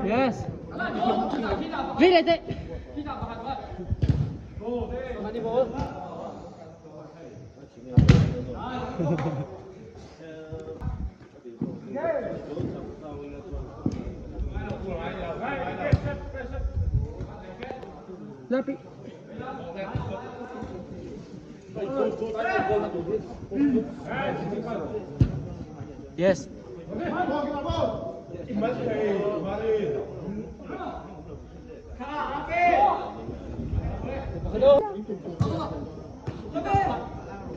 Yes. Vile te. Lapi. Yes.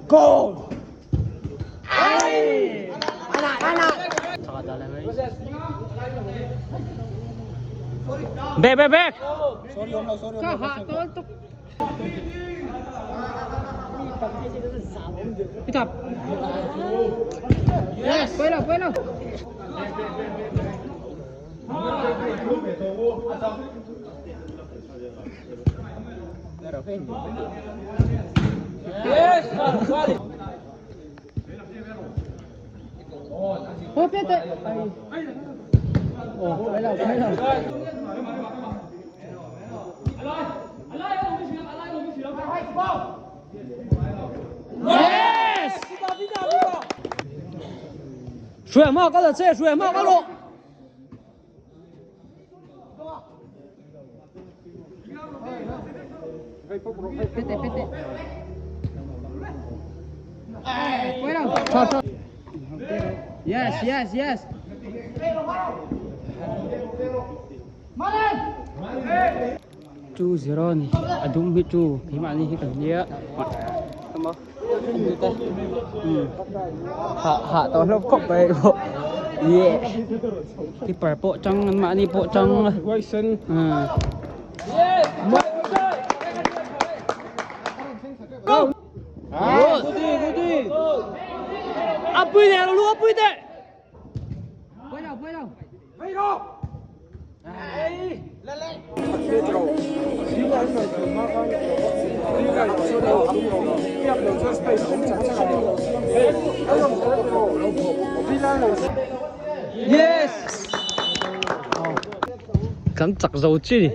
Goal! Back, back, back! Pick up. Yes, bueno, bueno. Yes! Oh, pete. Oh, bueno, bueno. Yes! 水嘛，搞到这水嘛，搞了。Pete, pete. Fuera. Yes, yes, yes. 2-0 ni a dum hi chu keimahni hi kan nia ha ha tawh hlawp khawp mai pawh yeah keeper pawh tang an mahni pawh tang a pui teh lo lu a pui teh Yes! Kan chak zo chi ni.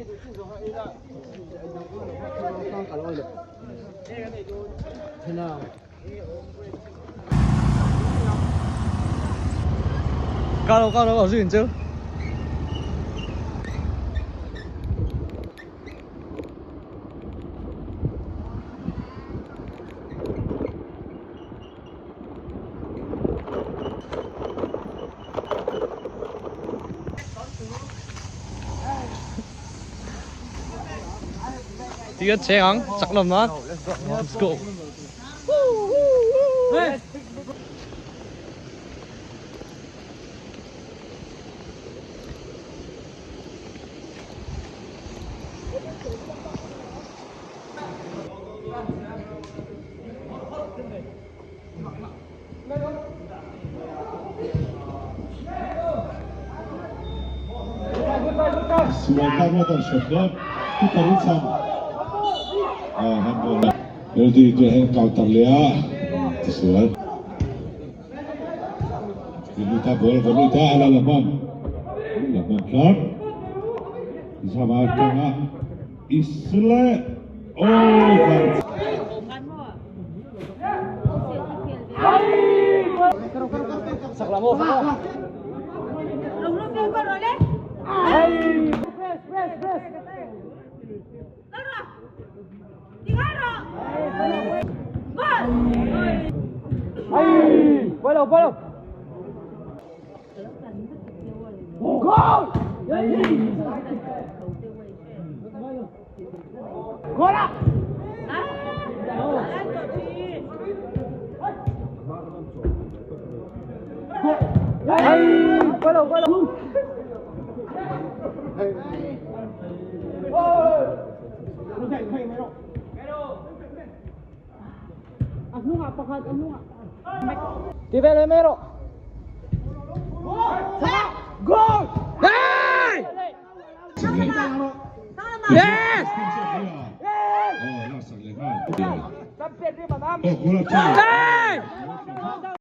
Cao đâu, cao đâu, ở dưới chứ. Tiga che ang, chak lam na. Let's go. Penalty chu heng counter leh a tisual Luta ball va luta a la la hman la hman tlat Zama tanga Isle oh Yes! Oh, lasak leh nghal. Oh, goal. Hey!